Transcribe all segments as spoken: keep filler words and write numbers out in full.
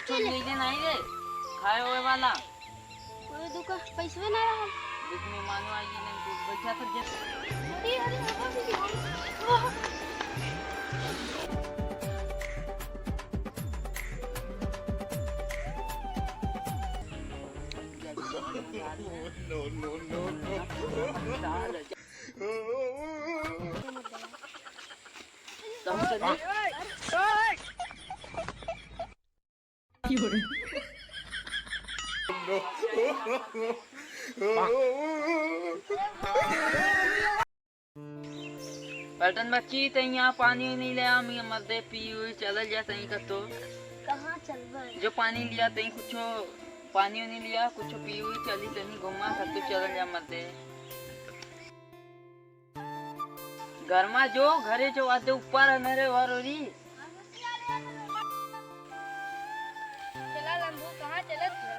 कुछ ले ले नहीं रे, खाए होए वाला। कोई दुका पैसवे ना रहल। देख, मेहमानो आई गए, नहीं तो बैठा तो जब अरे, अरे, बाबा, बाबा। No, no, no, no। पलटन बच्ची, तई यहाँ पानी नहीं ले आ, मैं मर्दे पी हुई, चलल जा तई का तो। कहाँ चलबे? जो पानी लिया तई कुछो, पानी नहीं लिया, कुछो पी हुई, चली तनी घुमा, का तो चलल जा मर्दे। घर मा जो, घरे जो, आते ऊपर है मेरे घर ओरी। चला लंबू, कहाँ चलत है?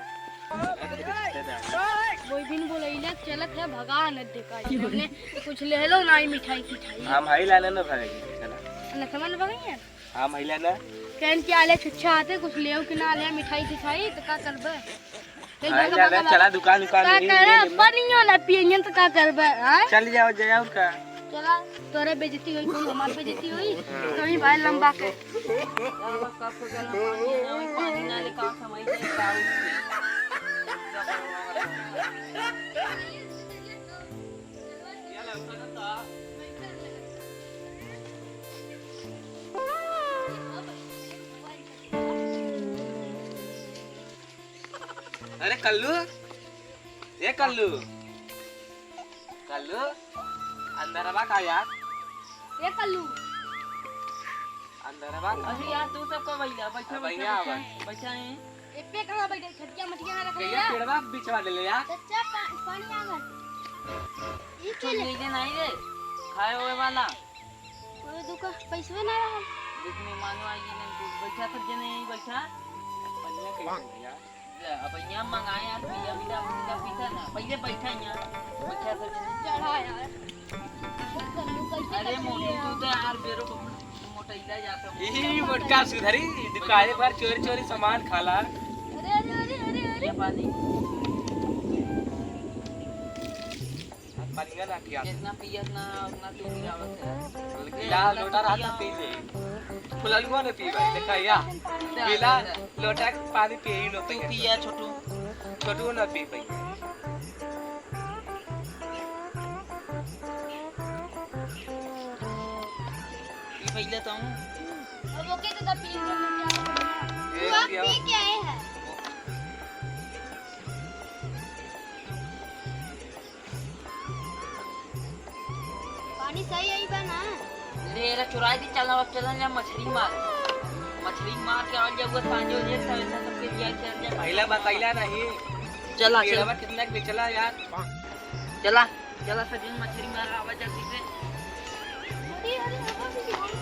कोई दिन बोलैला चलत है, भगा न देखा। हमने कुछ ले लो ना, मिठाई खिठाई। हम हई लाने न भगाई, चला। न समझ भगाई है? हम हई लाना। कहन के आले छुच्छा आते, कुछ लेव कि ना ले, मिठाई खिठाई, तो का करबे? चल, हई भागा, लाना, भागा, चला भागा। दुकान, दुकान का में करे? ले लेना। पानियो ना पियेंगे तो का करबे, हाँ? चल जाओ, जाओ का। चला, तोरे बेइज्जती होई, कौन हमार बेइज्जती होई? हाँ। कहीं भाई लंबा के। अरे कल्लू, ए कल्लू, कल्लू, अंदरवा का यार? ए कल्लू। अंदरवा का? अरे यार, तू सब को बैठा, बैठा, अब बैठा, यहाँ बैठा, आवा। बैठा है। ए पे कहाँ बैठे? खटिया मटिया ना रख ले भैया, यार। पेड़वा बिछवा ले ले यार। चच्चा, पा-, पानी आ गए। ई कुछ के ले ले? ले नहीं रे, खाए होए वाला। कोई दुका पैसवे ना रहल। देख, मेहमानो आई गए, नहीं तो बैठा सब जने यहीं बैठा। पनिया कैसे भैया? ले, अब यहाँ मंगाए यार, पिया भी ना, पिया पीता ना। पहले बैठा यहाँ, बैठा सब जने। चढ़ा यार। अरे मोटू, तू तो यार बेरो को मोटैला जाता है। ई मोटका सुधरी, दुकाने पर चोरी चोरी सामान खाला। अरे, अरे, अरे, अरे, अरे। ये पानी। पानी ना पिया। जितना पियत ना, उतना तू पियावत है। गिला लोटा रहता पी ले। फुललुआ ने पी भाई, देखा या। गिला लोटा के पानी पी ही लो तू पिया छोटू। छोटू ना पी भाई। ये पहले तो हूँ। अब ओके तो तब पी लो, क्या? ये तू आप पिया। पी के आए हैं। पानी सही आई बा ना? ले, एरा चुराई दी, चला, अब चला जा मछरी मार। मछरी मार के आवल जाऊगा, सांझे हो जाए, सब ऐसा सबके लिया चल जाए। पहला बताइला नहीं। चला, चल। पेड़वा कितना के बेचला यार? चला, चला, सभी मछरी मार आवा जल्दी से। अरे, अरे, अरे, अरे।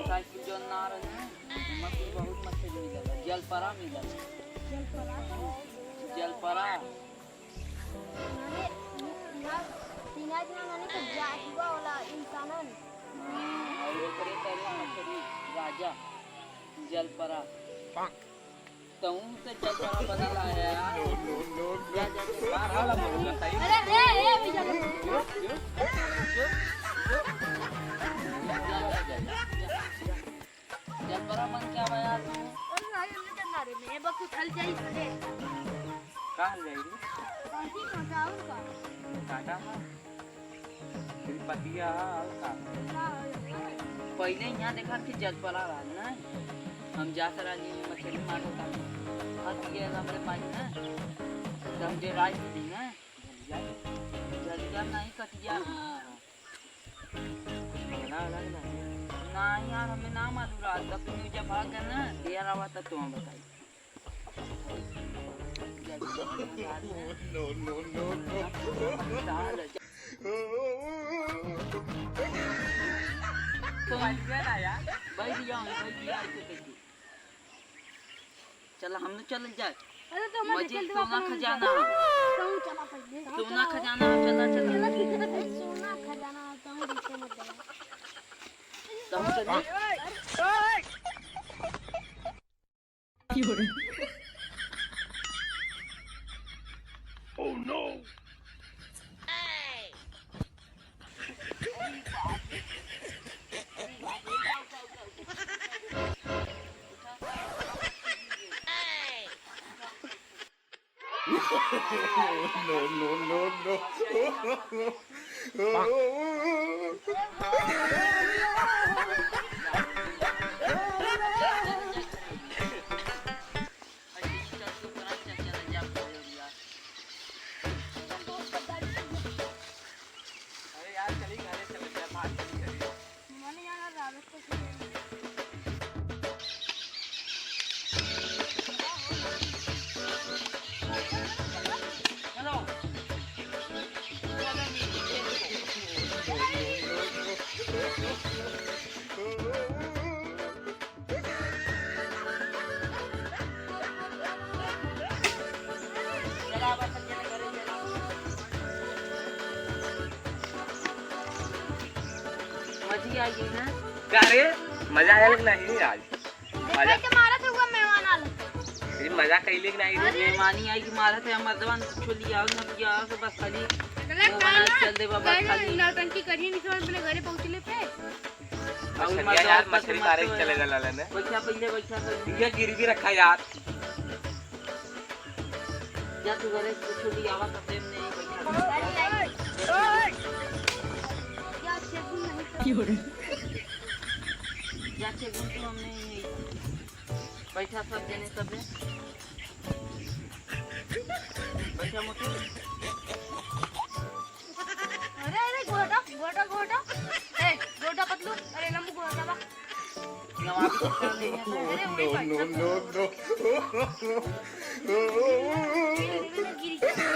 साइकिल जौन ना रहे, ओमा कुल बहुत मछली मिलल, जलपरा मिलल। जलपरा? जलपरा। माने, ना, तीना जना माने के जादुआ वाला इंसानन। हाँ, और ओकरे तरह मछली राजा, जलपरा। तहूँ से जलपरा बनेला यार। No, no, no, no। यार, हाला मत बताइए। अरे, ए, ए, भैया। जो, जो, जो, जो। जलपरा बन क्या बा यार तू? अरे भाई, हमने करना रे, मैं बस उठल जाई से। कहाँ जाई रे? काटी काटा और का? काटा है? फिर पतिया और का? का हो गया? पहिले यहाँ देखा कि जलपरा रहा ना, हम जात रहली मछली मारत रहली, फंस गए हमरे पानी में, तो हम डेराई भी ना, जलिया, जलिया नहीं कटिया। पगला अलग ना है। ना यार, हमें ना मालूम रहा, तब तुम जब भाग गए ना, डेरा आवा तब तुम्हें बताई। No, no, no, no। तो बैठ गया ना यार। बैठ जाओ, बैठ जाओ, ऐसे करके। चला, हम लोग चल जाए। अरे, तो हमारे मस्जिद चल देवा सोना अपन खजाना। तो चला पहले। सोना खजाना, चला, चला। चला, ठीक है, सोना खजाना, तो हम पीछे मत जाओ। तो हम चल Oh no! No, no, no, no। मजा आ गई ना? का रे, मजा आयल कि नहीं आज? देखा मजा के मारत हुआ मेहमान आलम। ये मजा कैले कि नहीं रे? मेहमानी आई कि मारत है, मर्दवा छोली आओ, न पिया आओ, तो बस खाली इतना वो बना टाइम चल दे बाबा, खाली नौटंकी करिए, नहीं समझ अपने घरे पहुँचले पे। अब मछलिया मर्दवा यार, ऊपर से मछली मत मारे तो चले यार। जाला ना। बैठा पहले, बैठा पहले। ये गिरवी रखा यार। जा तू घरे से छोली आवा, तो प्रेम नहीं बैठा। जा, चेतन नहीं तो। जा, चेतन तू हमने यही बैठा सब जने, सब जने। बैठा मोटू। अरे, अरे, गोटा, गोटा, गोटा। ए, गोटा पतलू, अरे, लंबू गोटा बा। नवाब को कर लेंगे। अरे, वही No, बैठा no, no, no। गिरी, गिरी, गिरी।